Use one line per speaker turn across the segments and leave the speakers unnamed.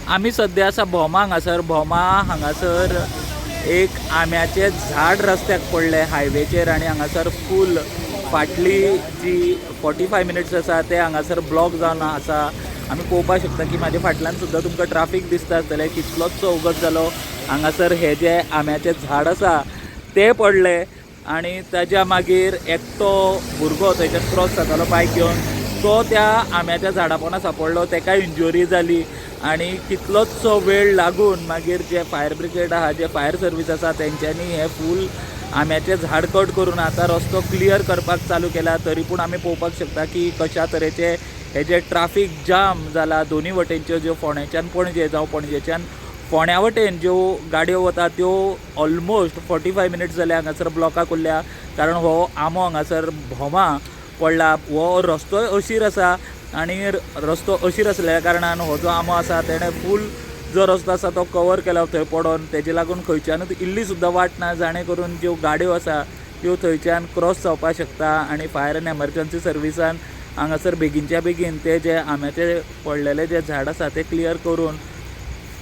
आमी सद्या आसा भोमा हांगासर. भोमा हांगासर एक आंब्याचें झाड रस्त्याक पडलें हायवेचेर आनी हांगासर फूल फाटली जी 45 मिनिट्स आसा ते हांगासर ब्लॉक जावन आसा. आमी पळोवपाक शकता की म्हाज्या फाटल्यान सुद्दां तुमकां ट्राफीक दिसता आसतलें. कितलोचसो वगत जालो हांगासर हे जे आंब्याचें झाड आसा तें पडलें आनी ताज्या मागीर एकटो भुरगो थंयच्यान क्रॉस जातालो बायक घेवन, तो त्या आंब्याच्या झाडा पोंदा सांपडलो, ताका इंजुरी जाली आनी कितलोचसो वेळ लागून मागीर जे फायर ब्रिगेड आहा, जे फायर सर्वीस आसा तेंच्यांनी हें फूल आंब्याचें झाड कट करून आतां रस्तो क्लियर करपाक चालू केला. तरी पूण आमी पळोवपाक शकता की कशा तरेचे हे जे ट्राफीक जाम जाला दोनी वटेनच्यो, ज्यो फोंडेच्यान पणजे जावं पणजेच्यान फोंड्या वटेन ज्यो गाडयो वता त्यो ऑलमोस्ट 45 मिनिट्स जाले हांगासर ब्लॉकाक उरल्या, कारण हो आंबो हांगासर भोमा पडला. हो रस्तोय अशीर आसा आनी रस्तो अशीर आसल्या कारणान हो जो आंबो आसा तेणें फूल जो रस्तो आसा तो कवर केला थंय पडोन, तेजे लागून खंयच्यानूच इल्ली सुद्दां वाट ना जाणे करून ज्यो गाडयो आसा त्यो थंयच्यान क्रॉस जावपाक शकता. आनी फायर एंड एमर्जन्सी सर्विसान हांगासर बेगीनच्या बेगीन ते जे आंब्याचे पडलेले जे झाड आसा ते क्लियर करून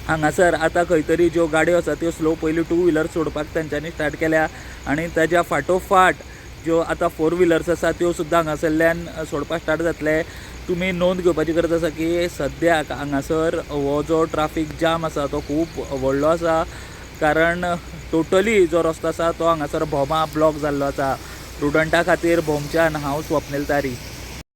हांगासर आतां खंय तरी ज्यो गाडयो आसा त्यो स्लो पयलीं टू व्हिलर सोडपाक तेंच्यांनी स्टार्ट केल्या आनी ताज्या फाटोफाट ज्यो आतां फोर व्हिलर्स आसा त्यो सुद्दां हांगासरल्यान सोडपाक स्टार्ट जातले. तुमी नोंद घेवपाची गरज आसा की सद्याक हांगासर हो जो ट्राफीक जाम आसा तो खूब व्हडलो आसा, कारण टोटली जो रस्तो आसा तो हांगासर भोमा ब्लॉक जाल्लो आसा. प्रुडंटा खातीर भोमच्यान हांव स्वप्नील तारी.